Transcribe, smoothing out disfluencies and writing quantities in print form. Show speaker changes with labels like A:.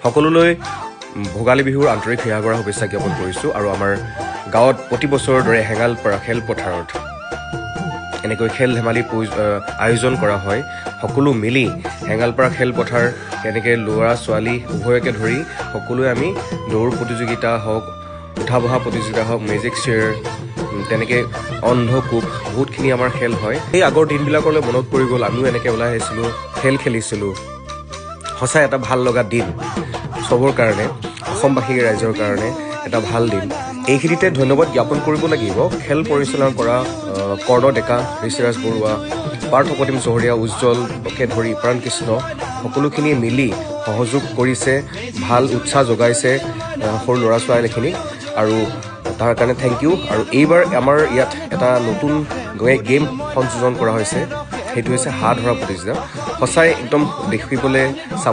A: সকলোলৈ ভোগালী বিহুৰ আন্তৰিক হিয়া ভৰা শুভেচ্ছা জ্ঞাপন কৰিছোঁ। আৰু আমাৰ গাঁৱত প্ৰতি বছৰৰ দৰে হেঙালপাৰা খেলপথাৰত এনেকৈ খেল ধেমালি আয়োজন কৰা হয়। সকলো মিলি হেঙালপাৰা খেলপথাৰ তেনেকৈ ল'ৰা ছোৱালী উভয়কে ধৰি সকলোৱে আমি দৌৰ প্ৰতিযোগিতা হওক, উঠা বহা প্ৰতিযোগিতা হওক, মেজিক চেয়াৰ, তেনেকৈ অন্ধকূপ, বহুতখিনি আমাৰ খেল হয়। সেই আগৰ দিনবিলাকলৈ মনত পৰি গ'ল। আমিও এনেকৈ ওলাই আহিছিলোঁ, খেল খেলিছিলোঁ। সঁচাই এটা ভাল লগা দিন চবৰ কাৰণে, অসমবাসী ৰাইজৰ কাৰণে এটা ভাল দিন। এইখিনিতে ধন্যবাদ জ্ঞাপন কৰিব লাগিব খেল পৰিচালনা কৰা কৰ্ণ ডেকা, ঋষিৰাজ বৰুৱা, পাৰ্থপ্ৰতিম চহৰীয়া, উজ্জ্বলকে ধৰি প্ৰাণকৃষ্ণ, সকলোখিনিয়ে মিলি সহযোগ কৰিছে, ভাল উৎসাহ যোগাইছে সৰু ল'ৰা ছোৱালীখিনিক আৰু তাৰ কাৰণে thank U. আৰু এইবাৰ আমাৰ ইয়াত এটা নতুন গেম সংযোজন কৰা হৈছে, সেইটো হৈছে হাঁহ ধৰা প্ৰতিযোগিতা। সঁচাই একদম দেখিবলৈ চাব